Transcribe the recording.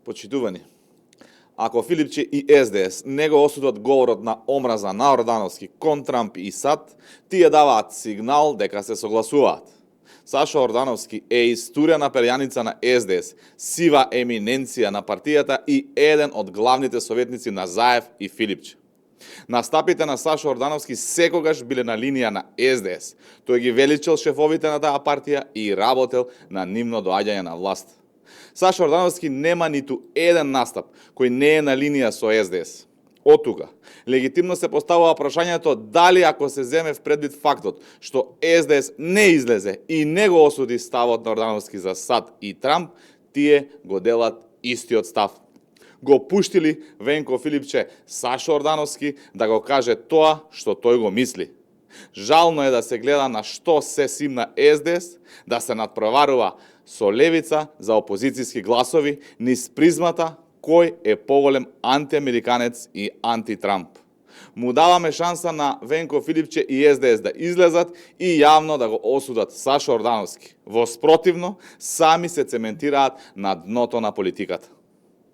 Почитувани, ако Филипче и СДС не го осудат говорот на омраза на Ордановски кон Трамп и САД, тие даваат сигнал дека се согласуваат. Сашо Ордановски е историја на перјаница на СДС, сива еминенција на партијата и еден од главните советници на Заев и Филипче. Настапите на Сашо Ордановски секогаш биле на линија на СДС. Тој ги величел шефовите на таа партија и работел на нивно доаѓање на власт. Сашо Ордановски нема ниту еден настап кој не е на линија со СДС. Од тука, легитимно се поставува прашањето дали ако се земе в предвид фактот што СДС не излезе и не го осуди ставот на Ордановски за САД и Трамп, тие го делат истиот став. Го пуштили Венко Филипче Сашо Ордановски да го каже тоа што тој го мисли. Жално е да се гледа на што се симна СДС, да се надпреварува со левица за опозицијски гласови низ призмата кој е поголем антиамериканец и антитрамп. Му даваме шанса на Венко Филипче и СДС да излезат и јавно да го осудат Сашо Ордановски. Во спротивно, сами се цементираат на дното на политиката.